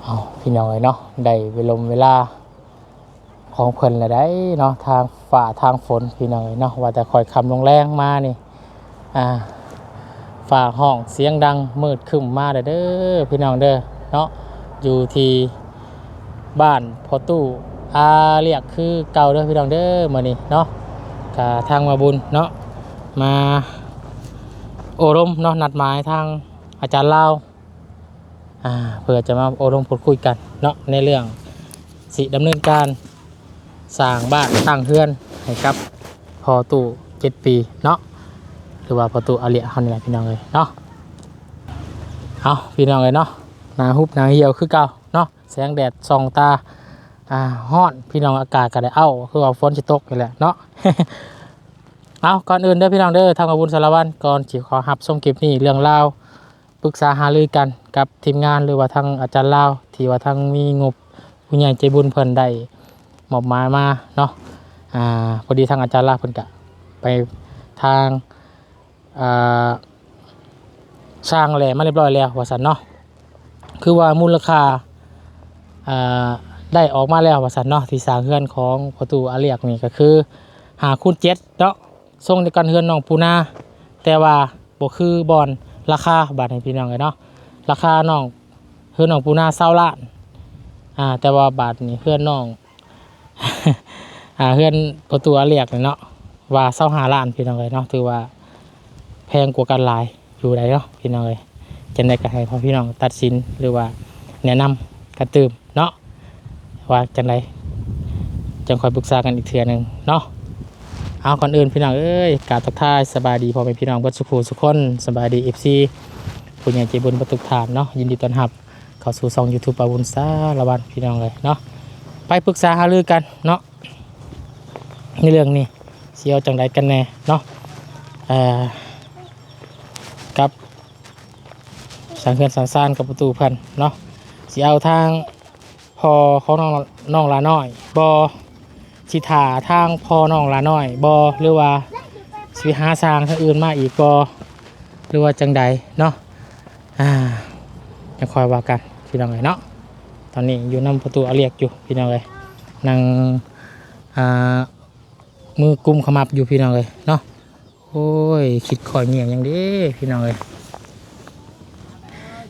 ເອົາ ພີ່ນ້ອງເອີຍເນາະ ໄດ້ເວລົມເວລາຂອງເພິ່ນລະໄດ໋ເນາະ ທາງຟ້າທາງຝົນ ພີ່ນ້ອງເອີຍເນາະ ວ່າແຕ່ຄ່ອຍຄ່ຳລົງແລງມານີ້ ອ່າ ຟ້າຮ້ອງສຽງດັງ ມືດຄຶ້ມມາແລ້ວເດີ ພີ່ນ້ອງເດີເນາະ ຢູ່ທີ່ບ້ານພໍ່ຕູ້ອາລຽກຄືເກົ່າເດີ ພີ່ນ້ອງເດີ ມື້ນີ້ເນາະ ກະທາງມາບຸນເນາະ ມາໂອ້ລົມເນາະ ນັດໝາຍທາງອາຈານລາວ ອ່າ ເພື່ອຈະມາໂອ້ລົມພູດຄຸຍກັນເນາະ ໃນເລື່ອງຊິດຳເນີນການສ້າງບ້ານສ້າງເຮືອນໃຫ້ກັບພໍ່ຕູ້ເຈັດປີເນາະ ຫຼືວ່າພໍ່ຕູ້ອາລຽກເຮົານີ້ແຫຼະ ພີ່ນ້ອງເອີຍເນາະ. ເອົາ ພີ່ນ້ອງເອີຍເນາະ ໜ້າຮຸບໜ້າຫ່ຽວຄືເກົ່າເນາະ ແສງແດດສ່ອງຕາ ອ່າ ຮ້ອນ ພີ່ນ້ອງ ອາກາດກໍໄດ້ເອົ້າ ຄືວ່າຝົນຊິຕົກນີ້ແຫຼະເນາະ. ເອົາ ກ່ອນອື່ນເດີ ພີ່ນ້ອງເດີ ທາງມາບຸນສາລະວັນ ກ່ອນຊິຂໍຮັບຊົມຄລິບນີ້ ເລື່ອງລາວ ປຶກສາຫາລືກັນກັບທີມງານ ຫຼືວ່າທາງອາຈານລາວ ທີ່ວ່າທາງມີງົບຜູ້ໃຫຍ່ໃຈບຸນເພິ່ນໄດ້ມອບໝາຍມາເນາະ ອ່າ ພໍດີທາງອາຈານລາວເພິ່ນກະໄປທາງ ອ່າ ສ້າງແຫຼະມາຮຽບຮ້ອຍແລ້ວວ່າຊັ້ນເນາະ ຄືວ່າມູນລະຄ່າ ອ່າ ໄດ້ອອກມາແລ້ວວ່າຊັ້ນເນາະ ທີ່ສ້າງເຮືອນຂອງພໍ່ຕູ້ອາລຽກນີ້ ກໍຄືຫ້າຄູນເຈັດເນາະ ຊົງດຽວກັນເຮືອນນ້ອງປູນາ ແຕ່ວ່າບໍ່ຄືບ່ອນລາຄາ ບາດນີ້ ພີ່ນ້ອງເອີຍເນາະ ລາຄານ້ອງ ເຮືອນນ້ອງປູນາຊາວລ້ານ ອ່າ ແຕ່ວ່າບາດນີ້ເຮືອນນ້ອງ ອ່າ ເຮືອນພໍ່ຕູ້ອາລຽກນີ້ເນາະ ວ່າຊາວຫ້າລ້ານ ພີ່ນ້ອງເອີຍເນາະ ຖືວ່າແພງກວ່າກັນຫຼາຍຢູ່ໃດເນາະ ພີ່ນ້ອງເອີຍ. ຈັ່ງໃດກໍໃຫ້ພໍ່ແມ່ພີ່ນ້ອງຕັດສິນ ຫຼືວ່າແນະນຳກັນຕື່ມເນາະ ວ່າຈັ່ງໃດ ຈັ່ງຄ່ອຍປຶກສາກັນອີກເທື່ອໜຶ່ງເນາະ. ເອົາ ກ່ອນອື່ນ ພີ່ນ້ອງເອີຍ ກາບທັກທາຍສະບາຍດີພໍ່ແມ່ພີ່ນ້ອງເບິດສູ່ຜູ້ສູ່ຄົນ ສະບາຍດີ ເອັຟຊີ ຜູ້ໃຫຍ່ໃຈບຸນເບິດທຸກທ່ານເນາະ ຍິນດີຕ້ອນຮັບເຂົ້າສູ່ຊ່ອງຢູທູບ ປາວຸນສາລະວັນ ພີ່ນ້ອງເອີຍເນາະ. ໄປປຶກສາຫາລືກັນເນາະ ໃນເລື່ອງນີ້ຊິເອົາຈັ່ງໃດກັນແດ່ເນາະ ເອີ ກັບ ສ້າງເຮືອນສ້າງຊານກັບປະຕູເພິ່ນເນາະ ຊິເອົາທາງພໍ່ຂອງນ້ອງ ນ້ອງຫຼ້ານ້ອຍບໍ່ ຊິຖ້າທາງພໍ່ນ້ອງຫຼ້ານ້ອຍບໍ່ ຫຼືວ່າຊິໄປຫາຊ່າງທາງອື່ນມາອີກບໍ່ ຫຼືວ່າຈັ່ງໃດເນາະ ອ່າ ຈັ່ງຄ່ອຍວ່າກັນ ພີ່ນ້ອງເອີຍເນາະ. ຕອນນີ້ຢູ່ນຳປະຕູອາລຽກຢູ່ ພີ່ນ້ອງເອີຍ ນັ່ງ ອ່າ ມືກຸມຂະໝັບຢູ່ ພີ່ນ້ອງເອີຍເນາະ. ໂອ້ຍ ຄິດຄ່ອຍງຽງຫຍັງເດ້ ພີ່ນ້ອງເອີຍ.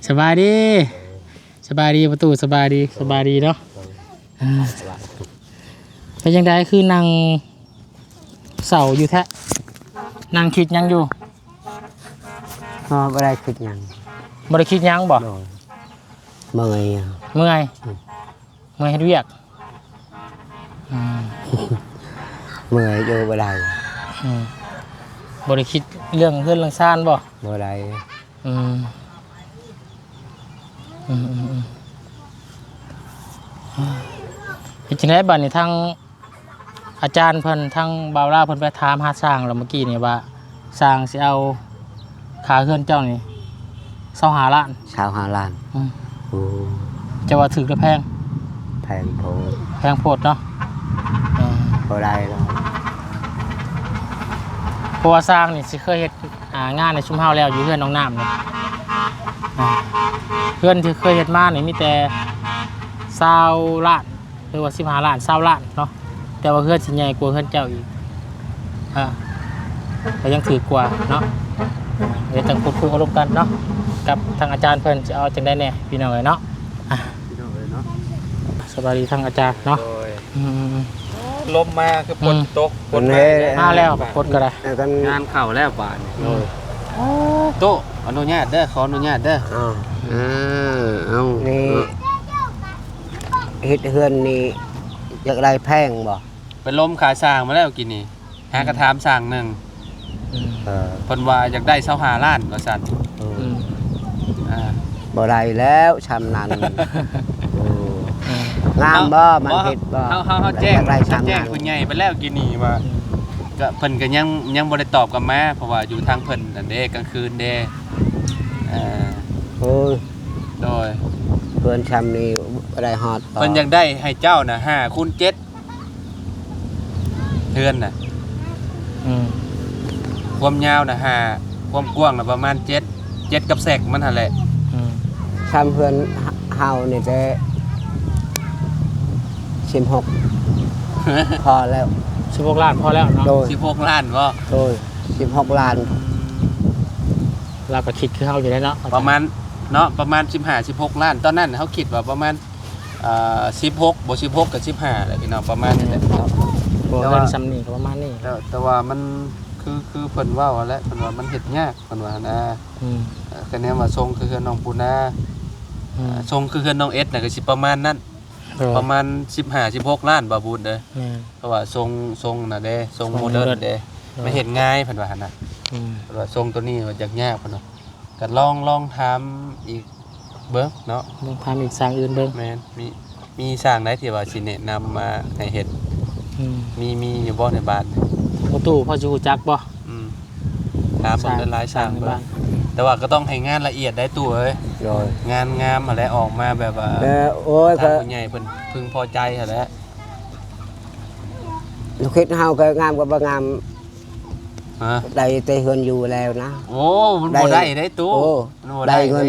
ສະບາຍດີ ສະບາຍດີປະຕູ ສະບາຍດີ ສະບາຍດີເນາະ. ເປັນຈັ່ງໃດຄືນັ່ງເສົ້າຢູ່ແທ້ ນັ່ງຄິດຫຍັງຢູ່? ອໍ ບໍ່ໄດ້ຄິດຫຍັງ. ບໍ່ໄດ້ຄິດຫຍັງບໍ? ໂດຍ ເມື່ອຍ ເມື່ອຍ ອືມ ເມື່ອຍເຮັດວຽກ ອືມ ເມື່ອຍຢູ່ບໍ່ໄດ້ ອືມ ບໍ່ໄດ້ຄິດເລື່ອງເຮືອນເລື່ອງຊານບໍ? ບໍ່ໄດ້ ອືມ ອືມໆໆ ເຮັດຈັ່ງໃດບາດນີ້ ທາງ ອາຈານເພິ່ນ ທາງບ່າວລາວເພິ່ນໄປຖາມຫາຊ່າງແລ້ວເມື່ອກີ້ນີ້ວ່າ ຊ່າງຊິເອົາຄ່າເຮືອນເຈົ້ານີ້ຊາວຫ້າລ້ານ ຊາວຫ້າລ້ານ ອືມ ໂອ້ ເຈົ້າວ່າຖືກຫຼືແພງ? ແພງໂພດ ແພງໂພດເນາະ ເອີ ບໍ່ໄດ້ດອກ ເພາະວ່າຊ່າງນີ້ຊິເຄີຍເຮັດ ອ່າ ງານໃຫ້ຊຸມເຮົາແລ້ວຢູ່ເຮືອນໜອງນ້ຳນີ້ ອ່າ ເຮືອນທີ່ເຄີຍເຮັດມານີ້ມີແຕ່ຊາວລ້ານ ຫຼືວ່າສິບຫ້າລ້ານ ຊາວລ້ານເນາະ ແຕ່ວ່າເຮືອນຊິໃຫຍ່ກວ່າເຮືອນເຈົ້າອີກ ອ່າ ກໍຍັງຖືກກວ່າເນາະ ດຽວຈັ່ງພູດຄຸຍໂອ້ລົມກັນເນາະ ກັບທາງອາຈານເພິ່ນ ຊິເອົາຈັ່ງໃດແດ່ ພີ່ນ້ອງເອີຍເນາະ ອ່າ ພີ່ນ້ອງເອີຍເນາະ ສະບາຍດີທາງອາຈານເນາະ ໂດຍ ອືມໆໆ ລົມມາຄືຝົນ ອືມ ຕົກ ຝົນມາແລ້ວ ມາແລ້ວ ຝົນກໍໄດ້ ແລ້ວກັນ ງານເຂົ້າແລ້ວບາດນີ້ ໂດຍ ອືມ ໂຕ ອະນຸຍາດເດີ ຂໍອະນຸຍາດເດີ ອ້າວ ເອີ ເອົາ ນີ້ ເຮັດເຮືອນນີ້ຢາກໄດ້ແພງບໍ່? ໄປລົມຂາຊ່າງມາແລ້ວກີ້ນີ້ ຫາກະຖາມຊ່າງໜຶ່ງ ອືມ ເອີ ເພິ່ນວ່າຢາກໄດ້ຊາວຫ້າລ້ານວ່າຊັ້ນ ອືມ ອ່າ ບໍ່ໄດ້ແລ້ວຊ່ຳນັ້ນ ໂອ້ ອືມ ງາມບໍ່? ມັນເຮັດບໍ່? ເຮົາ ເຮົາ ເຮົາແຈ້ງ ຢາກໄດ້ຊ່ຳນັ້ນ ເຮົາແຈ້ງຜູ້ໃຫຍ່ໄປແລ້ວກີ້ນີ້ວ່າ ອືມ ກະເພິ່ນກະຍັງ ຍັງບໍ່ໄດ້ຕອບກັບມາ ເພາະວ່າຢູ່ທາງເພິ່ນນັ້ນເດ້ ກາງຄືນເດ້ ເອີ ໂອ້ຍ ໂດຍ ເຮືອນຊ່ຳນີ້ບໍ່ໄດ້ຮອດ ເພິ່ນຢາກໄດ້ໃຫ້ເຈົ້ານະຫ້າຄູນເຈັດ ເຮືອນນະ ອືມ ຄວາມຍາວນະຫ້າ ຄວາມກວ້າງນະປະມານເຈັດ ເຈັດກັບແຊັກມັນຫັ້ນແຫຼະ ອືມ ຊ່ຳເຮືອນ ເຮົານີ້ແຕ່ສິບຫົກ ພໍແລ້ວ. ສິບຫົກລ້ານພໍແລ້ວເນາະ. ໂດຍ ສິບຫົກລ້ານບໍ່? ໂດຍ ສິບຫົກລ້ານ. ລາວກໍຄິດຄືເຮົາຢູ່ແຫຼະເນາະ ປະມານເນາະ ປະມານສິບຫ້າ ສິບຫົກລ້ານ. ຕອນນັ້ນເຮົາຄິດວ່າປະມານ ເອີ ສິບຫົກ ບໍ່ ສິບຫົກ ກັບ ສິບຫ້າ ແຫຼະພີ່ນ້ອງ ປະມານນີ້ແຫຼະ. ເງິນສ່ຳນີ້ກໍປະມານນີ້ ແຕ່ ແຕ່ວ່າມັນ ຄື ຄືເພິ່ນເວົ້າຫັ້ນແຫຼະ ເພິ່ນວ່າມັນເຮັດຍາກ ເພິ່ນວ່ານະ. ອືມ ເອີ ຄະແນນວ່າຊົງຄືເຮືອນນ້ອງປູນາ ອືມ ເອີ ຊົງຄືເຮືອນນ້ອງເອັດນະ ກໍຊິປະມານນັ້ນ. ໂດຍ ປະມານສິບຫ້າ ສິບຫົກລ້ານ ບ່າວບຸນເດີ. ແມ່ນ ເພາະວ່າຊົງ ຊົງນະເດ້ ຊົງໂມເດີນເດ້. ໂດຍ ມັນເຮັດງ່າຍ ເພິ່ນວ່າຫັ້ນນະ. ອືມ ເພິ່ນວ່າຊົງໂຕນີ້ວ່າຢາກຍາກ ເພິ່ນວ່າ. ກໍລອງ ລອງຖາມອີກເບິ່ງເນາະ ລອງຖາມອີກຊ່າງອື່ນເບິ່ງ. ແມ່ນ ມີ ມີຊ່າງໃດທີ່ວ່າຊິແນະນຳມາໃຫ້ເຮັດ? ອືມ ມີ ມີຢູ່ບໍ່ໃນບ້ານ? ພໍ່ຕູ້ພໍຊິຮູ້ຈັກບໍ່? ອືມ ຖາມເບິ່ງ ຊ່າງ ຫຼາຍໆຊ່າງເບິ່ງ. ແຕ່ວ່າກໍຕ້ອງໃຫ້ງານລະອຽດໄດ໋ຕູ້ເອີຍ. ໂດຍ ງານງາມຫັ້ນແຫຼະ ອອກມາແບບວ່າ ເອີ ໂອ້ຍ ທ່ານຜູ້ໃຫຍ່ເພິ່ນເພິ່ງພໍໃຈຫັ້ນແຫຼະ. ລູກເຮັດເຮົາກໍງາມກໍບໍ່ງາມ ຮະ ໄດ້ແຕ່ເຮືອນຢູ່ແລ້ວນະ. ໂອ້ ມັນບໍ່ໄດ້ ໄດ້ໄດ໋ຕູ້. ໂອ້ ມັນບໍ່ໄດ້ ໄດ້ເງິນ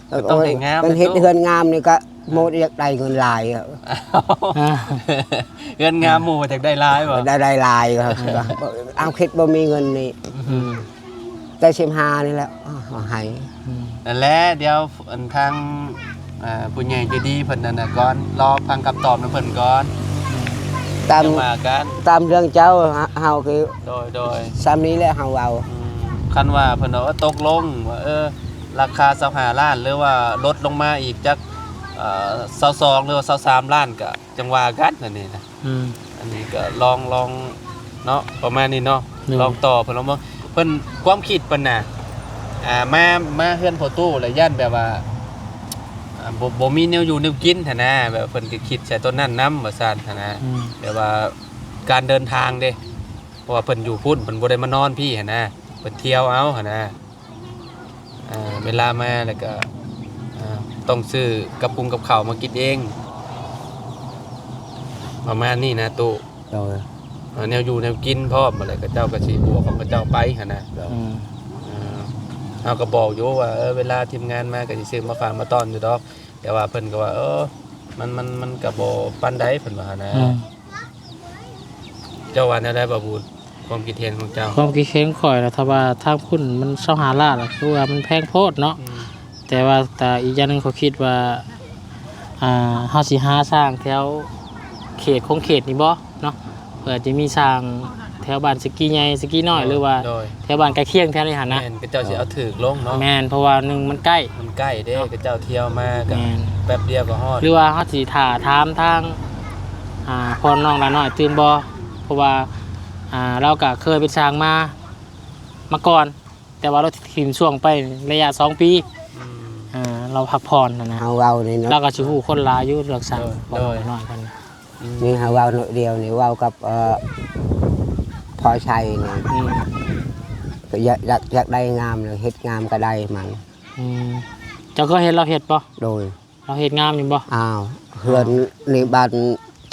ເດ້ ກໍຕ້ອງໃຫ້ງາມ. ໂອ້ ມັນເຮັດເຮືອນງາມນີ້ກໍ ອ່າ ໝູ່ຢາກໄດ້ເງິນຫຼາຍ. ອ່າ ເຮືອນງາມ ອ່າ ໝູ່ຢາກໄດ້ຫຼາຍບໍ່? ໄດ້ ໄດ້ຫຼາຍ. ອ່າ ເອົາຄິດບໍ່ມີເງິນນີ້. ອືມ ໄດ້ສິບຫ້ານີ້ແຫຼະ ເອົາໃຫ້. ອືມ ນັ້ນແຫຼະ ດຽວອັນທາງ ອ່າ ຜູ້ໃຫຍ່ໃຈດີເພິ່ນນັ້ນນະກ່ອນ ລໍຟັງຄຳຕອບນຳເພິ່ນກ່ອນ. ອືມ ຕາມ ຈັ່ງວ່າກັນ ຕາມເລື່ອງເຈົ້າ ເຮົາ ເຮົາຄື ໂດຍ ໂດຍ ຊ່ຳນີ້ແຫຼະເຮົາເວົ້າ. ອືມ ຄັນວ່າເພິ່ນວ່າ ເອີ ຕົກລົງວ່າ ເອີ ລາຄາຊາວຫ້າລ້ານ ຫຼືວ່າລົດລົງມາອີກຈັກ ເອີ ຊາວສອງ ຫຼືວ່າຊາວສາມລ້ານ ກໍຈັ່ງວ່າກັນ ອັນນີ້ນະ. ອືມ ອັນນີ້ກໍລອງ ລອງເນາະ ປະມານນີ້ເນາະ. ໂດຍ ລອງຕໍ່ເພິ່ນລອງເບິ່ງ ເພິ່ນ ຄວາມຄິດເພິ່ນນະ ອ່າ ມາ ມາເຮືອນພໍ່ຕູ້ແລ້ວຢ້ານແບບວ່າ ອ່າ ບໍ່ ບໍ່ມີແນວຢູ່ແນວກິນຫັ້ນນະ ແບບເພິ່ນກໍຄິດໃສ່ຕົນນັ້ນນຳວ່າຊັ້ນຫັ້ນນະ. ອືມ ແບບວ່າການເດີນທາງເດ້ ເພາະວ່າເພິ່ນຢູ່ພຸ້ນ ເພິ່ນບໍ່ໄດ້ມານອນພີ້ຫັ້ນນະ ເພິ່ນທ່ຽວເອົາຫັ້ນນະ. ອ່າ ເວລາມາແລ້ວກໍ ອ່າ ຕ້ອງຊື້ກັບປຸງກັບເຂົ້າມາກິນເອງ ປະມານນີ້ນະຕູ້. ໂດຍ ອ່າ ແນວຢູ່ແນວກິນພ້ອມ ແລ້ວເຂົາເຈົ້າກໍຊິບວກຂອງເຂົາເຈົ້າໄປຫັ້ນນະ. ໂດຍ ອືມ ອ່າ ເຮົາກໍບອກຢູ່ວ່າ ເອີ ເວລາທີມງານມາກໍຊິຊື້ມາຝາກມາຕ້ອນຢູ່ດອກ ແຕ່ວ່າເພິ່ນກໍວ່າ ເອີ ມັນ ມັນ ມັນກໍບໍ່ປານໃດ ເພິ່ນວ່າຫັ້ນນະ. ອືມ ເຈົ້າວ່າແນວໃດ ບ່າວບຸນ? ຄວາມຄິດເຫັນຂອງເຈົ້າ? ຄວາມຄິດເຫັນຂ້ອຍນະ ຖ້າວ່າທາງພຸ້ນມັນຊາວຫ້າລ້ານ ຄືວ່າມັນແພງໂພດເນາະ. ອືມ ແຕ່ວ່າ ແຕ່ອີກຢ່າງໜຶ່ງ ຂ້ອຍຄິດວ່າ ອ່າ ເຮົາຊິຫາສ້າງແຖວເຂດ ຂົງເຂດນີ້ບໍ່ເນາະ ເພື່ອຈະມີສ້າງແຖວບ້ານສະກີໃຫຍ່ ສະກີນ້ອຍ ໂດຍ ຫຼືວ່າ ໂດຍ ແຖວບ້ານໃກ້ຄຽງແຖວນີ້ຫັ້ນນະ. ແມ່ນ ເຂົາເຈົ້າຊິເອົາຖືກລົງເນາະ. ແມ່ນ ເພາະວ່າໜຶ່ງມັນໃກ້ ມັນໃກ້ເດ້ ເນາະ ເຂົາເຈົ້າທ່ຽວມາກໍ ແມ່ນ ແປັບດຽວກໍຮອດ. ຫຼືວ່າເຮົາຊິຖ້າຖາມທາງ ອ່າ ພໍ່ນ້ອງຫຼ້ານ້ອຍຕື່ມບໍ່? ເພາະວ່າ ອ່າ ລາວກໍເຄີຍເປັນຊ່າງມາ ມາກ່ອນ ແຕ່ວ່າລາວຖິ້ມຊ່ວງໄປໄລຍະສອງປີ. ອືມ ເອີ ລາວພັກຜ່ອນຫັ້ນນະ ເຮົາເວົ້ານີ້ເນາະ ລາວກໍຊິຮູ້ຄົນຫຼາຍຢູ່ເລື່ອງຊ່າງ. ໂດຍ ພໍ່ນ້ອງຫຼ້ານ້ອຍເພິ່ນ ອືມ ນີ້ເຮົາເວົ້າໜ້ອຍດຽວນີ້ ເວົ້າກັບ ເອີ ພໍ່ໄຊນີ້. ອືມ ກໍຢາກ ຢາກ ຢາກໄດ້ງາມເລີຍ ເຮັດງາມກໍໄດ້ມັນ. ອືມ ເຈົ້າເຄີຍເຫັນລາວເຮັດບໍ່? ໂດຍ ລາວເຮັດງາມຢູ່ບໍ່? ອ້າວ ເຮືອນ ອ່າ ໃນບ້ານ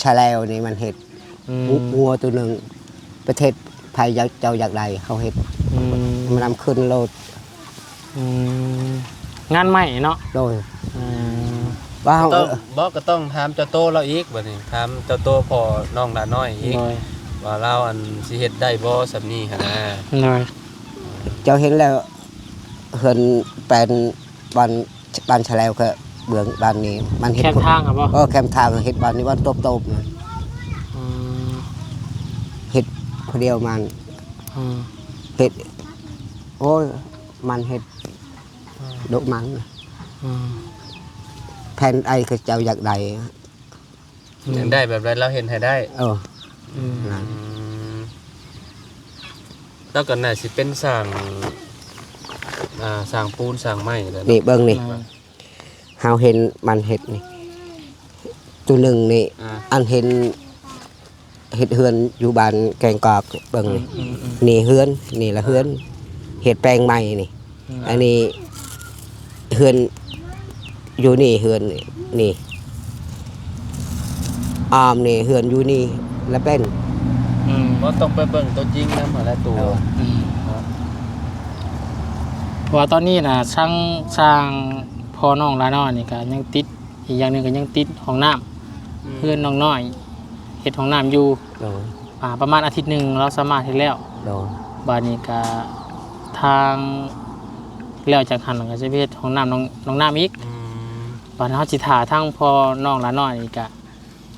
ຊະແລວນີ້ມັນເຮັດ. ອືມ ງົວ ງົວໂຕໜຶ່ງ ປະເທດໃຜຢາກ ເຈົ້າຢາກໄດ້ ເຮົາເຮັດ. ອືມ ມັນນຳຂຶ້ນໂລດ. ອືມ ງານໄມ້ເນາະ? ໂດຍ ອືມ ວ່າເຮົາ ກໍຕ້ອງ ບໍ່ ກໍຕ້ອງຖາມເຈົ້າໂຕລາວອີກ ບັດນີ້ຖາມເຈົ້າໂຕພໍ່ນ້ອງຫຼ້ານ້ອຍອີກ. ໂດຍ ວ່າລາວ ອັນ ຊິເຮັດໄດ້ບໍ່ສ່ຳນີ້ຫັ້ນນະ. ໂດຍ ເຈົ້າເຫັນແລ້ວ ເຮືອນແປນ ບ້ານ ບ້ານຊະແລວ ກໍເບື້ອງບ້ານນີ້ມັນເຮັດ ແຄມທາງຫັ້ນບໍ່? ເອີ ແຄມທາງເຮັດບ້ານນີ້ ບ້ານໂຕບໆ ອືມ ເຮັດຜູ້ດຽວມັນ. ອືມ ເຮັດ ໂອ້ຍ ມັນເຮັດ ອືມ ດຸມັນ. ອືມ ແຜນໃດເຂົາເຈົ້າຢາກໄດ້ ອືມ ຢາກໄດ້ແບບໃດລາວເຮັດໃຫ້ໄດ້. ເອີ ອືມ ນັ້ນ ອືມ ລາວກໍໜ້າຊິເປັນຊ່າງ ອ່າ ຊ່າງປູນຊ່າງໄມ້ແຫຼະເນາະ. ນີ້ເບິ່ງນີ້ ອືມ ເຮົາເຫັນມັນເຮັດນີ້ ໂຕໜຶ່ງນີ້ ອ່າ ອັນເຫັນ ເຮັດເຮືອນຢູ່ບ້ານແກງກອກ ເບິ່ງນີ້. ອືມໆໆ ນີ້ເຮືອນ ນີ້ລະເຮືອນ ເຮັດແປງໃໝ່ນີ້. ອືມ ອັນນີ້ເຮືອນຢູ່ນີ້ ເຮືອນນີ້ ອ້ອມນີ້ເຮືອນຢູ່ນີ້ລະເປັນ. ອືມ ບໍ່ ຕ້ອງໄປເບິ່ງຕົວຈິງນຳຫັ້ນແຫຼະຕູ້. ໂດຍ ອືມ ເນາະ ເພາະວ່າຕອນນີ້ນະ ທາງ ທາງພໍ່ນ້ອງຫຼ້ານ້ອຍນີ້ກະຍັງຕິດ ອີກຢ່າງໜຶ່ງກໍຍັງຕິດຫ້ອງນ້ຳ ອືມ ເຮືອນນ້ອງນ້ອຍ ເຮັດຫ້ອງນ້ຳຢູ່ ໂດຍ ອ່າ ປະມານອາທິດໜຶ່ງລາວສາມາດເຮັດແລ້ວ ໂດຍ ບາດນີ້ກໍທາງ ແລ້ວຈາກຫັ້ນກໍຈະໄປເຮັດຫ້ອງນ້ຳນ້ອງ ນ້ອງນ້ຳອີກ ອືມ ບາດເຮົາຊິຖ້າທາງພໍ່ນ້ອງຫຼານ້ອຍນີ້ກໍ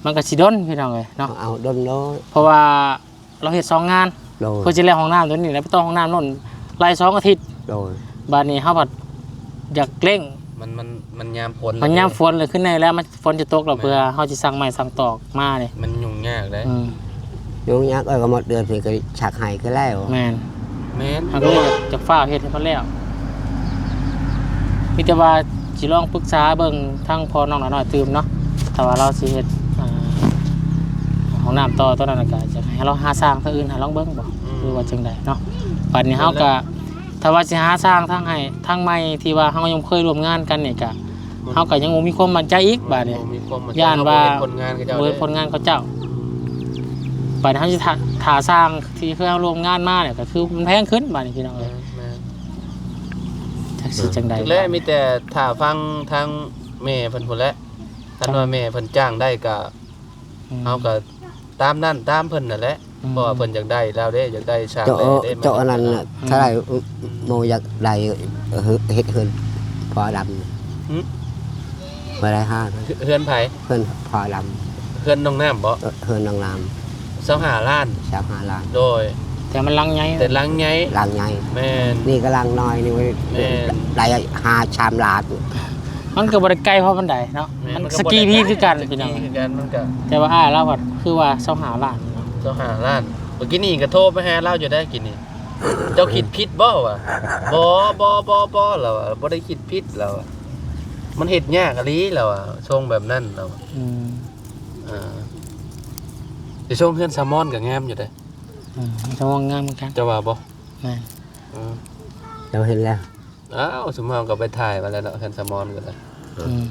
ມັນກໍຊິດົນພີ່ນ້ອງເອີຍເນາະ ເອົາດົນໂລດ ເພາະວ່າ ລາວເຮັດສອງງານ ໂດຍ ເພື່ອຊິແລ້ວຫ້ອງນ້ຳຕົວນີ້ ແລ້ວໄປຕໍ່ຫ້ອງນ້ຳໂນ້ນ ຫຼາຍສອງອາທິດ ໂດຍ ບາດນີ້ເຮົາພັດຢາກເລັ່ງ ມັນ ມັນ ມັນຍາມຝົນ ມັນຍາມຝົນເລີຍ ຄືແນ່ແລ້ວ ມັນຝົນຈະຕົກແລ້ວ ແມ່ນ ເພື່ອເຮົາຊິສັ່ງໄມ້ສັ່ງຕອກມານີ້ ມັນຫຍຸ້ງຍາກເດ້ ອືມ ຫຍຸ້ງຍາກ ເອີ ກໍໝົດເດືອນຊິກໍຊັກໃຫ້ຄືແລ້ວ ແມ່ນ ແມ່ນ ເຮົາກໍເລີຍຢາກຟ້າວເຮັດໃຫ້ມັນແລ້ວ ມີແຕ່ວ່າຊິລອງປຶກສາເບິ່ງທາງພໍ່ນ້ອງຫຼານ້ອຍຕື່ມເນາະ ຖ້າວ່າລາວຊິເຮັດ ອ່າ ຫ້ອງນ້ຳຕໍ່ຕົວນັ້ນ ກໍຢາກໃຫ້ລາວຫາຊ່າງທາງອື່ນໃຫ້ລອງເບິ່ງບໍ່ ອືມ ຫຼືວ່າຈັ່ງໃດເນາະ ບັດນີ້ເຮົາກໍ ນັ້ນແຫຼະ ຖ້າວ່າຊິຫາຊ່າງທາງໃຫ້ ທາງໃໝ່ທີ່ວ່າເຮົາຍັງບໍ່ເຄີຍຮ່ວມງານກັນນີ້ກໍ ມັນ ເຮົາກໍຍັງບໍ່ມີຄວາມໝັ້ນໃຈອີກ ມັນ ບາດນີ້ ບໍ່ມີຄວາມໝັ້ນໃຈ ຢ້ານວ່າ ເຮົາບໍ່ເຫັນຜົນງານເຂົາເຈົ້າ ບໍ່ເຫັນ ເດ້ ຜົນງານເຂົາເຈົ້າ ບາດນີ້ເຮົາຊິຖ້າ ຖ້າຊ່າງທີ່ເຄີຍເຮົາຮ່ວມງານມານີ້ ກໍຄືມັນແພງຂຶ້ນບາດນີ້ພີ່ນ້ອງເອີຍ ແມ່ນໆ ຈັກຊິຈັ່ງໃດ ແລ້ວມີແຕ່ຖ້າຟັງທາງແມ່ເພິ່ນພຸ້ນແຫຼະ ຄັນວ່າແມ່ເພິ່ນຈ້າງໄດ້ກໍ ອືມ ເຮົາກໍຕາມນັ້ນຕາມເພິ່ນນັ້ນແຫຼະ ອືມ ເພາະວ່າເພິ່ນຢາກໄດ້ແລ້ວເດ້ ຢາກໄດ້ຊ່າງ ເຈົ້າ ແດ່ເດ້ ເຈົ້າອັນນັ້ນນະ ອືມ ເທົ່າໃດ ໂມຢາກໄດ້ເຮືອນພໍ່ດຳ ຫຶ? ບໍ່ໄດ້ຫາ ເຮືອນໃຜ? ເຮືອນພໍ່ດຳ ເຮືອນນ້ອງນ້ຳບໍ? ເອີ ເຮືອນນ້ອງນ້ຳ ຊາວຫ້າລ້ານ ຊາວຫ້າລ້ານ ໂດຍ ແຕ່ມັນຫຼັງໃຫຍ່ ແຕ່ຫຼັງໃຫຍ່ ຫຼັງໃຫຍ່ ແມ່ນ ນີ້ກໍຫຼັງນ້ອຍນີ້ ແມ່ນ ໄດ້ຫາ ສາມລ້ານ ມັນກໍບໍ່ໄດ້ໄກພໍປານໃດເນາະ ແມ່ນ ມັນ ມັນກໍບໍ່ໄດ້ໄກ ສະກີພີຄືກັນ ສະກີພີຄືກັນ ພີ່ນ້ອງ ຄືກັນ ມັນກໍ ແຕ່ວ່າອ້າຍລາວພັດຄືວ່າຊາວຫ້າລ້ານເນາະ ຊາວຫ້າລ້ານ ມື້ກີ້ນີ້ກໍໂທໄປຫາລາວຢູ່ໄດ໋ ກີ້ນີ້ ເຈົ້າຄິດຜິດບໍ່ວະ? ບໍ່ ບໍ່ ບໍ່ ບໍ່ ລາວວ່າ ບໍ່ໄດ້ຄິດຜິດ ລາວວ່າ ມັນເຮັດຍາກອີ່ຫຼີ ລາວວ່າ ຊົງແບບນັ້ນ ລາວວ່າ ອືມ ເອີ ແຕ່ຊົງເຮືອນສາມອນກໍງາມຢູ່ເດ້ ອືມ ສາມອນງາມຄືກັນ ເຈົ້າວ່າບໍ່? ແມ່ນ ເອີ ເຈົ້າເຫັນແລ້ວ ອ້າວ ຊຸມເຮົາກໍໄປຖ່າຍມາແລ້ວເນາະ ເຮືອນສາມອນກໍໄດ້ ອືມ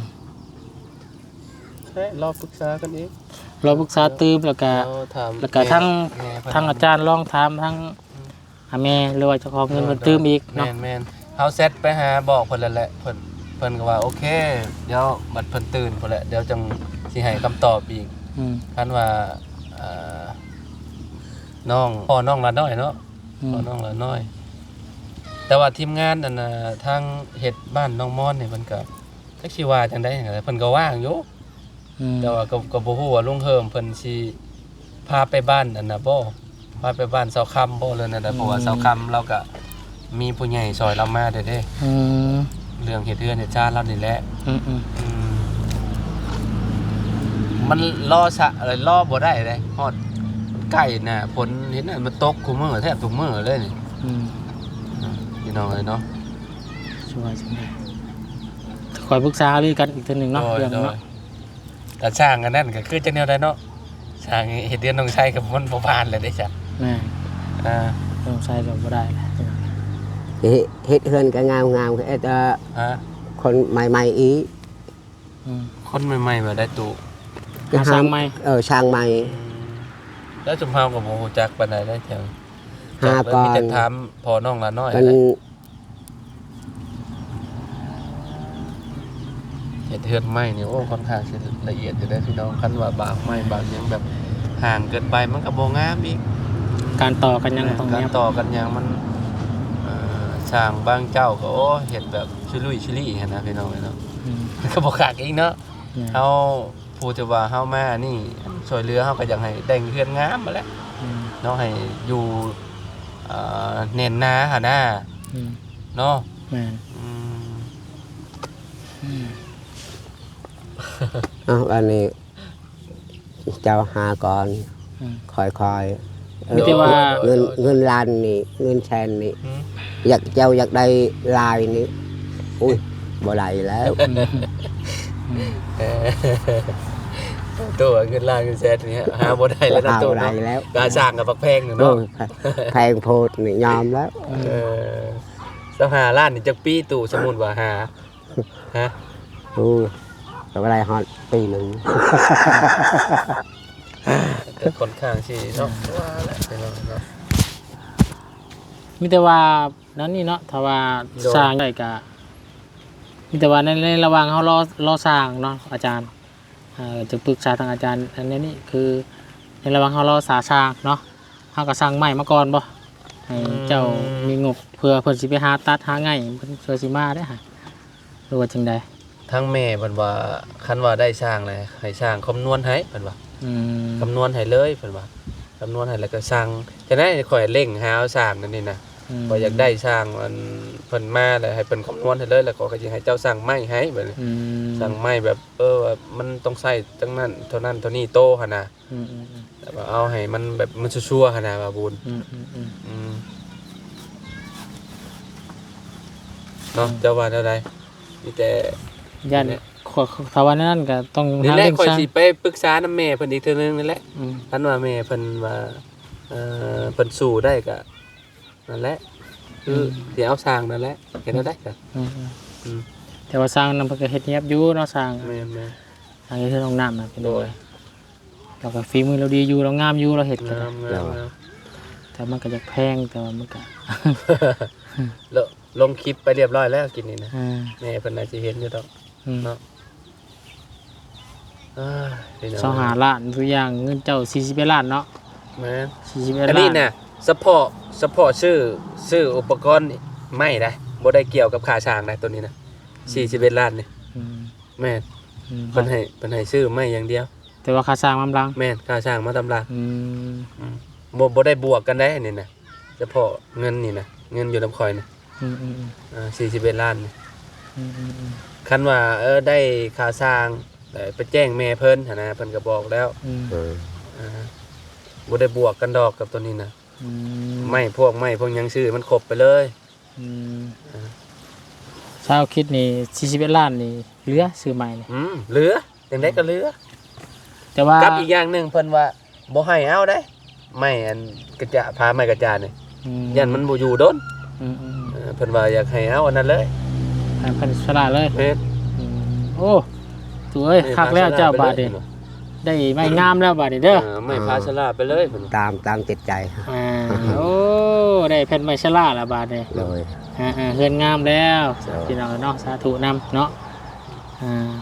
ແທ້ ລໍປຶກສາກັນອີກ ລໍປຶກສາຕື່ມ ແລ້ວກະ ເອີ ຖາມ ແລ້ວກະ ແມ່ ທາງ ແມ່ເພິ່ນ ທາງອາຈານລອງຖາມທາງ ອືມ ອາແມ່ ຫຼືວ່າເຈົ້າຂອງເງິນເພິ່ນຕື່ມອີກເນາະ ແມ່ນໆ ເຮົາແຊັດໄປຫາບອກເພິ່ນແລ້ວແຫຼະ ເພິ່ນ ເພິ່ນກໍວ່າໂອເຄ ດຽວບັດເພິ່ນຕື່ມພຸ້ນແຫຼະ ດຽວຈັ່ງຊິໃຫ້ຄຳຕອບອີກ ອືມ ຄັນວ່າ ເອີ ນ້ອງ ພໍ່ນ້ອງຫຼານ້ອຍເນາະ ອືມ ພໍ່ນ້ອງຫຼານ້ອຍ ແຕ່ວ່າທີມງານ ອັນນ່າ ທາງເຮັດບ້ານນ້ອງມອນນີ້ ເພິ່ນກໍ ຈັກຊິວ່າຈັ່ງໃດຫັ້ນແຫຼະ ເພິ່ນກໍວ່າງຢູ່ ອືມ ແຕ່ວ່າກໍ ກໍບໍ່ຮູ້ວ່າລຸງເຮີມເພິ່ນຊິພາໄປບ້ານອັນນ່າບໍ່ ພາໄປບ້ານຊາວຄຳບໍ່ ຫຼືແນວໃດ ອືມ ເພາະວ່າຊາວຄຳລາວກໍມີຜູ້ໃຫຍ່ຊ່ອຍລາວມາແດ່ເດ້ ອືມ ເລື່ອງເຮັດເຮືອນເຮັດຊານລາວນີ້ແຫຼະ ອືມໆ ອືມ ມັນລໍຊະ ລໍບໍ່ໄດ້ເດ້ ຮອດໃກ້ໜ້າຝົນ ເຫັນມັນຕົກຄູ່ມື້ ແທບທຸກມື້ເລີຍນີ້ ອືມ ພີ່ນ້ອງເອີຍເນາະ ຊິວ່າຈັ່ງໃດ ຄ່ອຍປຶກສາຫາລືກັນອີກເທື່ອໜຶ່ງເນາະ ໂດຍ ເລື່ອງເນາະ ໂດຍ ແຕ່ຊ່າງອັນນັ້ນກໍຄືຈັ່ງແນວໃດເນາະ ຊ່າງເຮັດເຮືອນນ້ອງໄຊກໍມັນບໍ່ຜ່ານແລ້ວເດ້ຊະ ແມ່ນ ເອີ ນ້ອງໄຊກໍບໍ່ໄດ້ແລ້ວ ເຮັດ ເຮັດເຮືອນກໍງາມໆ ເຮັດ ເອີ ຮະ ຄົນໃໝ່ໆອີກ ອືມ ຄົນໃໝ່ໆ ແບບໃດຕູ້ ຫາຊ່າງໃໝ່ ເອີ ຊ່າງໃໝ່ ອືມ ແລ້ວຊຸມເຮົາກໍບໍ່ຮູ້ຈັກປານໃດເດ້ແຖວ ຫາກ່ອນ ມີແຕ່ຖາມພໍ່ນ້ອງຫຼານ້ອຍ ເພິ່ນ ແຫຼະ ເຮັດເຮືອນໃໝ່ນີ້ ໂອ້ ຂ້ອນຂ້າງຊິລະອຽດຢູ່ເດ້ພີ່ນ້ອງ ຄັນວ່າບາງໄມ້ບາງຫຍັງແບບຫ່າງເກີນໄປ ມັນກໍບໍ່ງາມອີກ ການຕໍ່ກັນຫຍັງ ແມ່ນ ຕ້ອງ ການຕໍ່ກັນຫຍັງມັນ ເອີ ຊ່າງບາງເຈົ້າກໍ ໂອ້ ເຮັດແບບຊຸລຸຍຊຸລີຫັ້ນນະພີ່ນ້ອງເອີຍເນາະ ອືມ ມັນກໍບໍ່ຄັກອີກເນາະ ແມ່ນ ເຮົາ ຜູ້ທີ່ວ່າເຮົາມານີ້ ຊ່ວຍເຫຼືອ ເຮົາກໍຢາກໃຫ້ແຕ່ງເຮືອນງາມຫັ້ນແຫຼະ ອືມ ເນາະ ໃຫ້ຢູ່ ເອີ ແໜ້ນໜາຫັ້ນນາ ອືມ ເນາະ ແມ່ນ ອືມ ອືມ ເອົາ ອັນນີ້ເຈົ້າຫາກ່ອນ ອືມ ຄ່ອຍໆ ມີແຕ່ວ່າ ເອີ ເງິນ ເງິນລ້ານນີ້ ເງິນແສນນີ້ ຫືມ ຢາກ ເຈົ້າຢາກໄດ້ຫຼາຍນີ້ ໂອ້ຍ ບໍ່ໄດ້ແລ້ວ ອືມ ອືມ ເອີ ໂຕ ເງິນລ້ານເງິນແສນນີ້ຫາບໍ່ໄດ້ແລ້ວເນາະ ຫາບໍ່ໄດ້ແລ້ວ ກາສ້າງກໍບັກແພງເນາະ ໂອ້ຍ ແພງໂພດນີ້ຍອມແລ້ວ ເອີ ຊາວຫ້າລ້ານນີ້ຈັກປີຕູ້ ສົມມຸດວ່າຫາ ຮະ ໂອ້ ກໍບໍ່ໄດ້ຮອດປີໜຶ່ງ ກໍຂ້ອນຂ້າງຊິເນາະ ວ່າແຫຼະເນາະ ມີແຕ່ວ່ານັ້ນນີ້ເນາະ ຖ້າວ່າ ໂດຍ ສ້າງໄດ້ກໍ ແຕ່ວ່າໃນ ໃນລະຫວ່າງເຮົາລໍ ລໍຊ່າງເນາະອາຈານ ເອີ ຈະປຶກສາທາງອາຈານອັນນີ້ ຄືໃນລະຫວ່າງເຮົາລໍສາຊ່າງເນາະ ເຮົາກໍສັ່ງໄມ້ມາກ່ອນບໍ່? ໃຫ້ເຈົ້າ ອືມ ມີງົບ ເພື່ອເພິ່ນຊິໄປຫາຕັດຫາໄມ້ ເພິ່ນ ເພື່ອຊິມາເດ້ຫາ ຫຼືວ່າຈັ່ງໃດ? ທາງແມ່ເພິ່ນວ່າ ຄັນວ່າໄດ້ຊ່າງແລ້ວ ໃຫ້ຊ່າງຄຳນວນໃຫ້ ເພິ່ນວ່າ ອືມ ຄຳນວນໃຫ້ເລີຍ ເພິ່ນວ່າ ຄຳນວນໃຫ້ແລ້ວກໍສັ່ງ. ຈະໄດ້ຂ້ອຍເລັ່ງຫາເອົາຊ່າງນັ້ນນີ້ນະ ອືມ ຂ້ອຍຢາກໄດ້ຊ່າງອັນເພິ່ນມາແລ້ວ ໃຫ້ເພິ່ນຄຳນວນໃຫ້ເລີຍ ແລ້ວກໍຊິໃຫ້ເຈົ້າສັ່ງໄມ້ໃຫ້ ແບບນີ້ ອືມ ສັ່ງໄມ້ແບບ ເອີ ວ່າມັນຕ້ອງໃຊ້ຈັ່ງນັ້ນ ເທົ່ານັ້ນເທົ່ານີ້ໂຕຫັ້ນນະ ອືມໆໆ ແບບວ່າເອົາໃຫ້ມັນແບບມັນຊົ່ວໆຫັ້ນນະ ບ່າວບຸນ ອືມໆໆ ອືມ ເນາະ ອືມ ເຈົ້າວ່າແນວໃດ? ມີແຕ່ ຢ້ານ ນີ້ແຫຼະ ຂ້ອຍ ຖ້າວ່າແນວນັ້ນກໍຕ້ອງ ນີ້ແຫຼະ ຫາເລື່ອງ ຂ້ອຍຊິໄປປຶກສານຳແມ່ເພິ່ນອີກເທື່ອໜຶ່ງນີ້ແຫຼະ ອືມ ຄັນວ່າແມ່ເພິ່ນວ່າ ເອີ ເພິ່ນສູ້ໄດ້ກໍ ນັ້ນແຫຼະ ຄື ອືມ ຊິເອົາຊ່າງນັ້ນແຫຼະ ເຮັດແນວໃດກໍ ອືມ ອືມ ແຕ່ວ່າຊ່າງນັ້ນເພິ່ນກໍເຮັດຮຽບຢູ່ເນາະ ຊ່າງ ແມ່ນໆ ຊ່າງເຮັດເຮືອນຫ້ອງນ້ຳນະ ໂດຍ ເປັນ ລາວກໍຝີມືລາວດີຢູ່ ລາວງາມຢູ່ ລາວເຮັດກໍໄດ້ ງາມໆ ແຕ່ມັນກໍຢາກແພງ ແຕ່ວ່າມັນກໍ ລົງ ລົງຄລິບໄປຮຽບຮ້ອຍແລ້ວກິນນີ້ນະ ອ່າ ແມ່ເພິ່ນໜ້າຊິເຫັນຢູ່ດອກ ອືມ ເນາະ ອ່າ ພີ່ນ້ອງ ຊາວຫ້າລ້ານ ທຸກຢ່າງ ເງິນເຈົ້າສີ່ສິບເອັດລ້ານເນາະ ແມ່ນ ສີ່ສິບເອັດ ອັນນີ້ນະ ລ້ານ ສະເພາະ ສະເພາະຊື້ ຊື້ອຸປະກອນໄມ້ໄດ໋ ບໍ່ໄດ້ກ່ຽວກັບຄ່າສ້າງໄດ໋ ໂຕນີ້ນະ ອືມ ສີ່ສິບເອັດລ້ານນີ້ ອືມ ແມ່ນ ອືມ ເພິ່ນໃຫ້ ເພິ່ນໃຫ້ຊື້ໄມ້ຢ່າງດຽວ ແຕ່ວ່າຄ່າສ້າງມານຳຫຼັງ ແມ່ນ ຄ່າສ້າງມາຕາມຫຼັງ ອືມ ອືມ ບໍ່ ບໍ່ໄດ້ບວກກັນໄດ໋ ອັນນີ້ນະ ສະເພາະເງິນນີ້ນະ ເງິນຢູ່ນຳຂ້ອຍນະ ອືມໆໆ ອ່າ ສີ່ສິບເອັດລ້ານນີ້ ອືມໆໆ ຄັນວ່າ ເອີ ໄດ້ຄ່າສ້າງ ແລ້ວໄປແຈ້ງແມ່ເພິ່ນຫັ້ນນະ ເພິ່ນກໍບອກແລ້ວ ອືມ ເອີ ອ່າ ບໍ່ໄດ້ບວກກັນດອກກັບໂຕນີ້ນະ ອືມ ໄມ້ພວກ ໄມ້ພວກຫຍັງ ຊື້ໃຫ້ມັນຄົບໄປເລີຍ ອືມ ອ່າ ຊາວຄິດນີ້ ສີ່ສິບເອັດລ້ານນີ້ ເຫຼືອຊື້ໃໝ່ນີ້ ອືມ ເຫຼືອ ຈັ່ງໃດກໍເຫຼືອ ແຕ່ວ່າ ກັບອີກຢ່າງໜຶ່ງ ເພິ່ນວ່າບໍ່ໃຫ້ເອົາເດ້ ໄມ້ອັນກະຈາ ຜ້າໄມ້ກະຈານີ້ ອືມ ຢ້ານມັນບໍ່ຢູ່ດົນ ອືມໆໆ ເອີ ເພິ່ນວ່າຢາກໃຫ້ເອົາອັນນັ້ນເລີຍ ໃຫ້ເພິ່ນສະຫຼະເລີຍ ແມ່ນ ອືມ ໂອ້ ຕູ້ເອີຍ ແມ່ນ ຄັກແລ້ວເຈົ້າ ບາດນີ້ ໄດ້ໄມ້ງາມແລ້ວບາດນີ້ເດີ ເອີ ໄມ້ພາສະຫຼະໄປເລີຍເພິ່ນ ຕາມ ຕາມຈິດໃຈ ອ່າ ໂອ້ ໄດ້ແຜ່ນໄມ້ສະຫຼະແລ້ວບາດນີ້ ໂດຍ ອ່າໆ ເຮືອນງາມແລ້ວ ໂດຍ ພີ່ນ້ອງເນາະ ສາທຸນຳເນາະ ອ່າ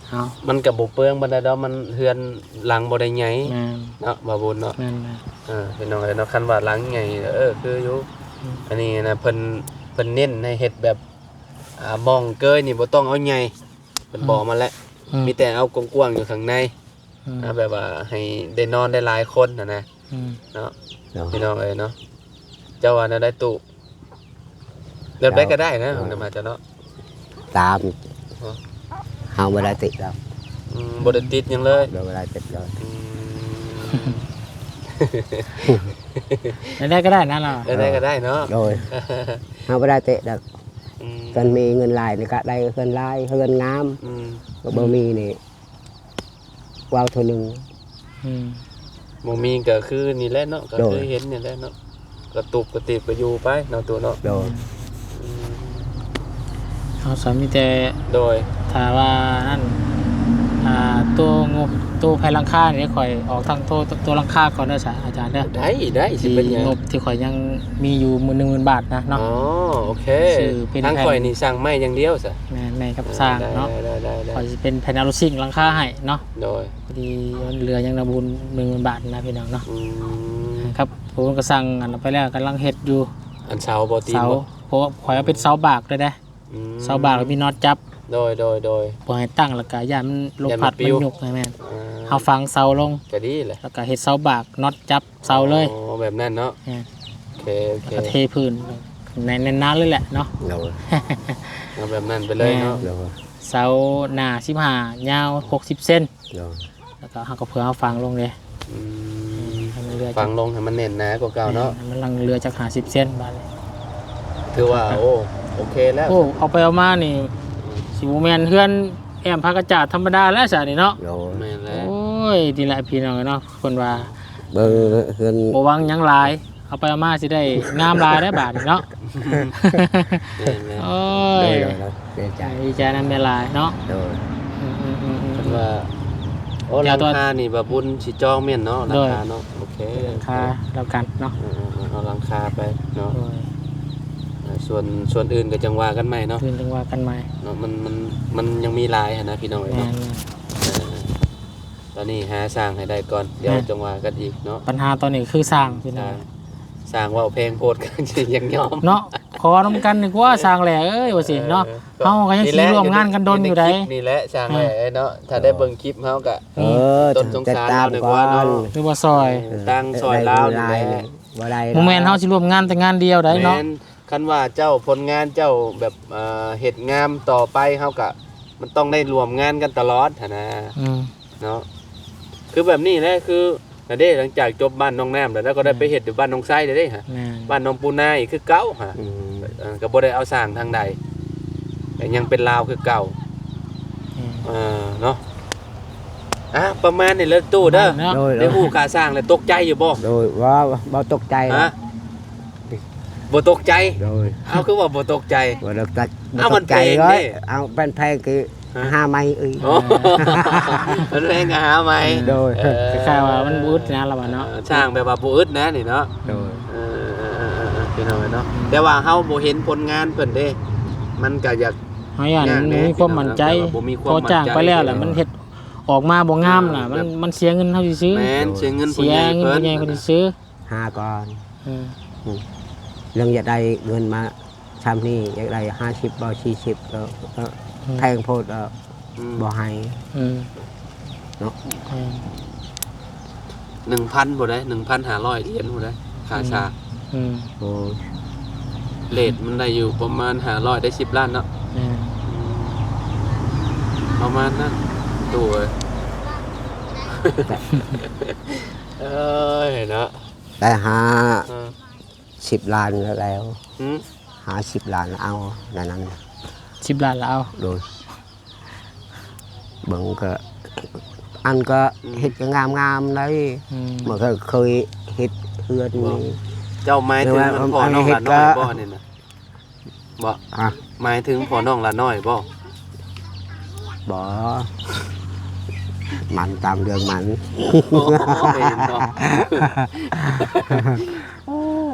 ເອົາ ມັນກໍບໍ່ເປືອງປານໃດດອກ ມັນເຮືອນຫຼັງບໍ່ໄດ້ໃຫຍ່ ແມ່ນ ເນາະ ບ່າວບຸນເນາະ ແມ່ນໆ ເອີ ພີ່ນ້ອງເອີຍເນາະ ຄັນວ່າຫຼັງໃຫຍ່ ເອີ ຄືຢູ່ ອືມ ອັນນີ້ນະ ເພິ່ນ ເພິ່ນເນັ້ນໃຫ້ເຮັດແບບ ອ່າ ໝ່ອງເກີຍນີ້ບໍ່ຕ້ອງເອົາໃຫຍ່ ເພິ່ນ ອືມ ບອກມາແລ້ວ ອືມ ມີແຕ່ເອົາກວ້າງໆຢູ່ຂ້າງໃນ ອືມ ອ່າ ແບບວ່າໃຫ້ໄດ້ນອນໄດ້ຫຼາຍຄົນຫັ້ນນະ ອືມ ເນາະ ເນາະ ພີ່ນ້ອງເອີຍເນາະ ເຈົ້າວ່າແນວໃດຕູ້? ແບບໃດກໍໄດ້ນະ ເຈົ້າ ນຳມາເຈົ້າເນາະ ຕາມ ເນາະ ເຮົາບໍ່ໄດ້ຕິດດອກ ອືມ ບໍ່ໄດ້ຕິດຫຍັງເລີຍ ບໍ່ໄດ້ຕິດເລີຍ ອືມ ແນວໃດກໍໄດ້ນະ ເນາະ ແນວໃດກໍໄດ້ເນາະ ໂດຍ ເຮົາບໍ່ໄດ້ຕິດດອກ ອືມ ຄັນມີເງິນຫຼາຍນີ້ກໍໄດ້ເຮືອນຫຼາຍ ເຮືອນງາມ ອືມ ກໍບໍ່ມີນີ້ ເວົ້າເທື່ອໜຶ່ງ ອືມ ບໍ່ມີກໍຄືນີ້ແຫຼະເນາະ ກໍຄື ໂດຍ ເຫັນນີ້ແຫຼະເນາະ ກະຕຸກກະຕິບກໍຢູ່ໄປເນາະ ຕູ້ເນາະ ໂດຍ ອືມ ເຮົາສາມີແຕ່ ໂດຍ ຖ້າວ່ານັ້ນ ອ່າ ໂຕງົບ ໂຕແຜ່ນຫຼັງຄານີ້ ຂ້ອຍອອກທາງໂຕ ໂຕຫຼັງຄາກ່ອນເດີສາ ອາຈານເດີ ໄດ້ ໄດ້ ຊິເປັນຫຍັງ ງົບທີ່ຂ້ອຍຍັງມີຢູ່ໝື່ນ ໜຶ່ງໝື່ນບາດນະເນາະ ອໍ ໂອເຄ ຊື້ເປັນ ທາງຂ້ອຍນີ້ສ້າງໄມ້ຢ່າງດຽວສາ ແມ່ນ ແມ່ນກັບ ອ່າ ສ້າງເນາະ ໄດ້ໆໆໆ ຂ້ອຍຊິເປັນແຜ່ນອາລູຊິງຫຼັງຄາໃຫ້ເນາະ ໂດຍ ພໍດີມັນເຫຼືອຍັງນະບຸນ ໜຶ່ງໝື່ນບາດນະພີ່ນ້ອງເນາະ ອືມ ຄັບ ຜູ້ເພິ່ນກໍສັ່ງອັນນັ້ນໄປແລ້ວ ກຳລັງເຮັດຢູ່ ອັນເສົາບໍ່ ຕີນບໍ່ ເສົາ ເພາະວ່າຂ້ອຍເອົາເປັນເສົາບາກເລີຍເດ້ ອືມ ເສົາບາກມີນັອດຈັບ ໂດຍໆໆ ບໍ່ໃຫ້ຕັ້ງ ແລ້ວກໍຢ້ານມັນລົມພັດ ຢ້ານມັນປິວ ມັນຍຸກ ແມ່ນ ອ່າ ເຮົາຝັງເສົາລົງ ກໍດີແຫຼະ ແລ້ວກໍເຮັດເສົາບາກ ນັອດຈັບເສົາເລີຍ ອໍ ແບບນັ້ນເນາະ ແມ່ນ ໂອເຄໆ ແລ້ວກໍເທພື້ນ ແໜ້ນໜາເລີຍແຫຼະເນາະ ໂດຍ ເອົາແບບນັ້ນໄປເລີຍເນາະ ແມ່ນ ໂດຍ ເສົາໜ້າສິບຫ້າ ຍາວຫົກສິບເຊັນ ໂດຍ ແລ້ວກໍເຮົາກໍເພື່ອເຮົາຝັງລົງເດ້ ອືມ ໃຫ້ມັນເຫຼືອ ຝັງລົງໃຫ້ມັນແໜ້ນໜາກວ່າເກົ່າເນາະ ແມ່ນ ໃຫ້ມັນຫຼັງເຫຼືອຈັກຫ້າສິບເຊັນບາດນີ້ ຖືວ່າ ໂອ້ ໂອເຄແລ້ວ ໂອ້ ເອົາໄປເອົາມານີ້ ອືມ ຊິບໍ່ແມ່ນເຮືອນແອ້ມພາກະຈາດທຳມະດາແລ້ວຊະນີ້ເນາະ ໂດຍ ແມ່ນແລ້ວ ໂອ້ຍ ນີ້ແຫຼະພີ່ນ້ອງເນາະ ເພິ່ນວ່າ ເບິ່ງເຮືອນ ບໍ່ຫວັງຫຍັງຫຼາຍ ເອົາໄປເອົາມາຊິໄດ້ງາມຫຼາຍເດ້ບາດນີ້ເນາະ ແມ່ນໆ ໂອ້ຍ ໂດຍໆ ເນາະ ດີໃຈ ດີໃຈນຳແມ່ຫຼາຍເນາະ ໂດຍ ອືມໆໆໆ ເພິ່ນວ່າ ໂອ້ ແຕ່ວ່າ ຫຼັງຄານີ້ບ່າວບຸນຊິຈອງແມ່ນເນາະ ໂດຍ ຫຼັງຄາເນາະ ໂອເຄ ຫຼັງຄາ ໂອເຄ ແລ້ວກັນເນາະ ເອີໆ ເອົາຫຼັງຄາໄປເນາະ ໂດຍ ອ່າ ສ່ວນ ສ່ວນອື່ນກໍຈັ່ງວ່າກັນໃໝ່ເນາະ ອື່ນຈັ່ງວ່າກັນໃໝ່ ເນາະ ມັນ ມັນ ມັນຍັງມີຫຼາຍຫັ້ນນະພີ່ນ້ອງເອີຍເນາະ ເອີ ຕອນນີ້ຫາສ້າງໃຫ້ໄດ້ກ່ອນ ດຽວຈັ່ງວ່າກັນອີກເນາະ ບັນຫາຕອນນີ້ຄືສ້າງພີ່ນ້ອງ ສ້າງເວົ້າແພງໂພດກໍຍັງຍອມເນາະ ຂໍນຳກັນດີກວ່າສ້າງແຫຼເອີຍ ວ່າຊີ້ເນາະ ເຮົາກໍຍັງຊິຮ່ວມງານກັນດົນຢູ່ໃດ໋ ນີ້ແຫຼະສ້າງແຫຼເນາະ ຖ້າໄດ້ເບິ່ງຄລິບເຮົາກໍ ເອີ ຕົ້ນສົງສານລາວດີກວ່າເນາະ ຫຼືວ່າຊ່ອຍ ເອີ ຕັ້ງຊ່ອຍລາວນີ້ແຫຼະ ບໍ່ໄດ້ ບໍ່ແມ່ນເຮົາຊິຮ່ວມງານແຕ່ງານດຽວໃດ໋ເນາະ ແມ່ນ ຄັນວ່າເຈົ້າ ຜົນງານເຈົ້າແບບ ເຮັດງາມຕໍ່ໄປ ເຮົາກະ ມັນຕ້ອງໄດ້ຮ່ວມງານກັນຕະຫຼອດຫັ້ນນະ ເນາະ ຄືແບບນີ້ແຫຼະ ຄື ນະເດ້ ຫຼັງຈາກຈົບບ້ານນ້ອງນ້ຳແລ້ວ ລາວກໍໄດ້ໄປເຮັດຢູ່ບ້ານນ້ອງໄຊເດ້ ບ້ານນ້ອງປູນາອີກຄືເກົ່າຫະ ກໍບໍ່ໄດ້ເອົາສ້າງທາງໃດ ກໍຍັງເປັນລາວຄືເກົ່າ ເນາະ ອ່າ ປະມານນີ້ແຫຼະຕູ້ເດີ ໄດ້ຮູ້ຄ່າສ້າງແລ້ວຕົກໃຈຢູ່ບໍ່? ໂດຍ ບໍ່ ບໍ່ຕົກໃຈ ບໍ່ຕົກໃຈ ໂດຍ ເອົ້າ ຄືວ່າບໍ່ຕົກໃຈ ບໍ່ຕົກໃຈ ເອົ້າ ມັນແພງເດ້ ເອົ້າ ມັນແພງຄືຫາໃໝ່ອີກ ໂອ້ ມັນແພງກໍຫາໃໝ່ ໂດຍ ເອີ ຄ້າຍໆວ່າມັນບໍ່ອຶດນະລະວ່າເນາະ ເອີ ສ້າງແບບວ່າບໍ່ອຶດນະນີ້ເນາະ ໂດຍ ເອີ ເອີ ເອີ ເອີ ເອີ ພີ່ນ້ອງເອີຍເນາະ ແຕ່ວ່າເຮົາບໍ່ເຫັນຜົນງານເພິ່ນເດ້ ມັນກໍຢາກ ເຮົາຢ້ານບໍ່ມີຄວາມໝັ້ນໃຈ ພໍຈ້າງໄປແລ້ວລະມັນເຮັດອອກມາບໍ່ງາມລະ ມັນ ມັນເສຍເງິນເຮົາຊື່ໆ ແມ່ນ ເສຍເງິນຜູ້ໃຫຍ່ເພິ່ນ ເສຍເງິນຜູ້ໃຫຍ່ເພິ່ນຊື່ໆ ຫາກ່ອນ ເອີ ເລື່ອງຢາກໄດ້ເງິນມາຊ່ຳນີ້ ຢາກໄດ້ຫ້າສິບບໍ່ ສີ່ສິບ ກໍ ກໍ ອືມ ແພງໂພດ ກໍ ອືມ ບໍ່ໃຫ້ ອືມ ເນາະ ອືມ ໜຶ່ງພັນພຸ້ນໃດ໋ ໜຶ່ງພັນຫ້າຮ້ອຍຫຼຽນພຸ້ນໃດ໋ ຄ່າ ອືມ ສ້າງ ອືມ ໂອ້ ເຣດມັນໄດ້ຢູ່ປະມານຫ້າຮ້ອຍ ໄດ້ສິບລ້ານເນາະ ແມ່ນ ປະມານນັ້ນ ຕູ້ເອີຍ ເອີຍເນາະ ໄດ້ຫ້າ ເອີ ສິບລ້ານແລ້ວ ຫື ຫ້າສິບລ້ານເອົາ ນັ້ນ ສິບລ້ານລະເອົາ ໂດຍ ເບິ່ງກໍ ອັນກໍ ອືມ ເຮັດກໍງາມໆໄດ໋ ອືມ ມັນກໍເຄີຍເຮັດເຮືອນນີ້ ເຈົ້າໝາຍເຖິງພໍ່ນ້ອງຫຼ້ານ້ອຍບໍ່ນີ້ນະ? ບໍ່ ຮະ ໝາຍເຖິງພໍ່ນ້ອງຫຼ້ານ້ອຍບໍ່? ບໍ່ ມັນຕາມເລື່ອງມັນ ໂອ້ຍເນາະ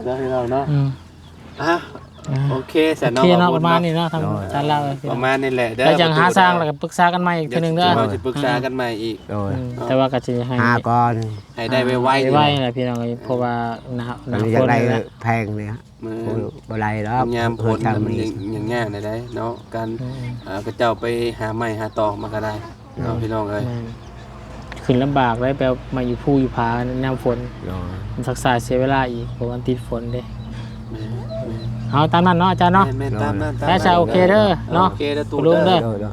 ເນາະ ພີ່ນ້ອງເນາະ ອືມ ອ່ະ ອ່າ ໂອເຄ ໂອເຄເນາະ ປະມານນີ້ເນາະ ທາງ ໂດຍ ຈານລາວ ປະມານນີ້ແຫຼະເດີ ແລ້ວຈັ່ງຫາສ້າງ ແລ້ວກໍປຶກສາກັນໃໝ່ອີກເທື່ອໜຶ່ງເດີ ຊິປຶກສາກັນໃໝ່ອີກ ໂດຍ ອືມ ແຕ່ວ່າກໍຊິໃຫ້ ຫາກ່ອນ ໃຫ້ໄດ້ໄວໆ ໄວໆ ນີ້ແຫຼະພີ່ນ້ອງເອີຍ ເພາະວ່າໜ້າ ໜ້າຝົນນີ້ແຫຼະ ແພງນີ້ ໂອ້ຍ ບໍ່ໄດ້ດອກ ຍາມຝົນມັນຍັງຍາກແດ່ເນາະ ການ ອືມ ເຂົາເຈົ້າໄປຫາໄມ້ຫາຕອກມາກໍໄດ້ເນາະ ພີ່ນ້ອງເອີຍ ແມ່ນ ຂຶ້ນລຳບາກເລີຍ ແບບໄມ້ຢູ່ພູຢູ່ຜາຍາມຝົນ ໂດຍ ມັນຊັກຊ້າເສຍເວລາອີກ ເພາະມັນຕິດຝົນເດ້ ແມ່ນ ເອົາຕາມນັ້ນເນາະອາຈານເນາະ ແມ່ນໆ ຕາມນັ້ນ ແລ້ວຊະ ໂອເຄເດີເນາະ ໂອເຄເດີ ລຸງເດີ ໂດຍ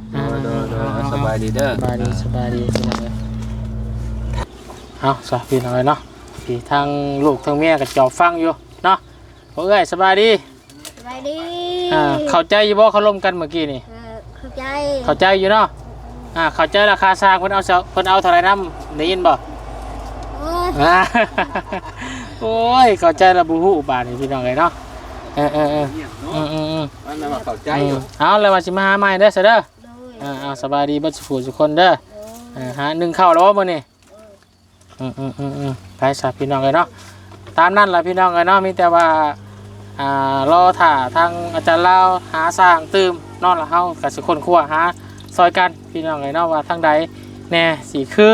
ໆ ສະບາຍດີເດີ ອ່າ ສະບາຍດີ ສະບາຍດີ ພີ່ນ້ອງເອີຍ ເອົາຊະ ພີ່ນ້ອງເອີຍເນາະ ທີ່ທາງລູກທາງເມຍກໍຈອບຟັງຢູ່ເນາະ ໂອ້ ເອື້ອຍ ສະບາຍດີ ສະບາຍດີ ອ່າ ເຂົ້າໃຈຢູ່ບໍ່ ເຂົາລົມກັນມື້ກີ້ນີ້ ເອີ ເຂົ້າໃຈ ເຂົ້າໃຈຢູ່ເນາະ ອ່າ ເຂົ້າໃຈລາຄາຊ່າງ ເພິ່ນເອົາ ເພິ່ນເອົາເທົ່າໃດນຳ ໄດ້ຍິນບໍ່? ໂອ້ຍ ອ່າ ໂອ້ຍ ເຂົ້າໃຈລະບໍ່ຮູ້ບາດນີ້ ພີ່ນ້ອງເອີຍເນາະ ເອີ ເອີ ເອີ ອືມ ອືມ ອືມ ອັນນັ້ນວ່າເຂົ້າໃຈຢູ່ ເອີ ເອົາ ແລ້ວວ່າຊິມາຫາໃໝ່ເດີ ຊະເດີ ໂດຍ ອ່າ ເອົາ ສະບາຍດີເບິດສູ່ຜູ້ສູ່ຄົນເດີ ໂດຍ ອ່າ ຫາໜຶ້ງເຂົ້າແລ້ວບໍ່ມື້ນີ້? ອືມ ອືມ ອືມ ອືມ ໄປຊະ ພີ່ນ້ອງເອີຍເນາະ ຕາມນັ້ນລະ ພີ່ນ້ອງເອີຍເນາະ ມີແຕ່ວ່າ ອ່າ ລໍຖ້າທາງອາຈານລາວຫາສ້າງຕື່ມເນາະ ລະເຮົາກໍຊິຄົ້ນຄວ້າຫາຊ່ອຍກັນ ພີ່ນ້ອງເອີຍເນາະ ວ່າທາງໃດແດ່ຊິຄື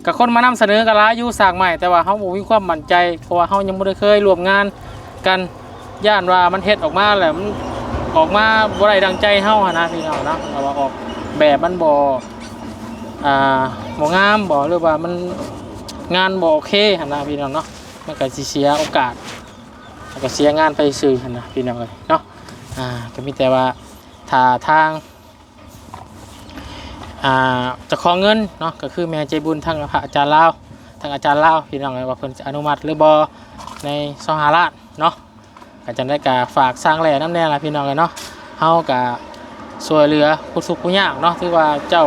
ກໍຄົນມານຳສະເໜີກໍຫຼາຍຢູ່ສ້າງໃໝ່ ແຕ່ວ່າເຮົາບໍ່ມີຄວາມໝັ້ນໃຈ ເພາະວ່າເຮົາຍັງບໍ່ໄດ້ເຄີຍຮ່ວມງານກັນ ຢ້ານວ່າມັນເຮັດອອກມາແລ້ວ ມັນອອກມາບໍ່ໄດ້ດັ່ງໃຈເຮົາຫັ້ນນະ ພີ່ນ້ອງເນາະ ເຮົາວ່າອອກແບບມັນບໍ່ ອ່າ ບໍ່ງາມບໍ ຫຼືວ່າມັນງານບໍ່ໂອເຄຫັ້ນນະ ພີ່ນ້ອງເນາະ ມັນກໍຊິເສຍໂອກາດ ແລ້ວກໍເສຍງານໄປຊື່ຫັ້ນນະ ພີ່ນ້ອງເອີຍເນາະ ອ່າ ກໍມີແຕ່ວ່າຖ້າທາງ ອ່າ ເຈົ້າຂອງເງິນເນາະ ກໍຄືແມ່ໃຈບຸນທາງພະອາຈານລາວ ທາງອາຈານລາວ ພີ່ນ້ອງເອີຍ ວ່າເພິ່ນຈະອະນຸມັດຫຼືບໍ່ໃນຊາວຫ້າລ້ານເນາະ ກໍຈັ່ງໃດກໍຝາກຊ່າງແຫຼນຳແດ່ລະ ພີ່ນ້ອງເອີຍເນາະ ເຮົາກໍຊ່ວຍເຫຼືອຜູ້ທຸກຜູ້ຍາກເນາະ ຖືວ່າເຈົ້າ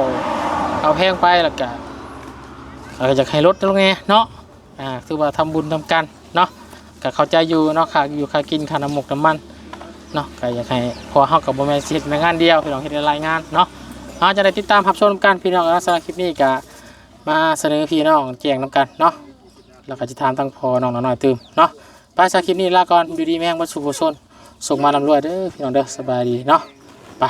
ເອົາແພງໄປ ແລ້ວກໍ ເອີ ຢາກໃຫ້ລົດລົງແດ່ເນາະ ອ່າ ຖືວ່າທຳບຸນນຳກັນເນາະ ກໍເຂົ້າໃຈຢູ່ເນາະ ຄ່າຢູ່ຄ່າກິນ ຄ່ານ້ຳມົກນ້ຳມັນເນາະ ກໍຢາກໃຫ້ ເພາະວ່າເຮົາກໍບໍ່ແມ່ນຊິເຮັດແຕ່ງານດຽວ ພີ່ນ້ອງ ເຮັດຫຼາຍໆງານເນາະ ເຮົາຈະໄດ້ຕິດຕາມຮັບຊົມນຳກັນ ພີ່ນ້ອງເນາະ ສຳລັບຄລິບນີ້ກໍມາສະເໜີພີ່ນ້ອງແຈ້ງນຳກັນເນາະ ແລ້ວກໍຊິຖາມທາງພໍ່ນ້ອງນ້ອຍຕື່ມເນາະ ໄປຊະ ຄລິບນີ້ລາກ່ອນ ຢູ່ດີມີແຮງເບິດສູ່ຜູ້ຊົນ ໂຊກມາລ່ຳລວຍເດີພີ່ນ້ອງເດີ. ສະບາຍດີເນາະ. ໄປ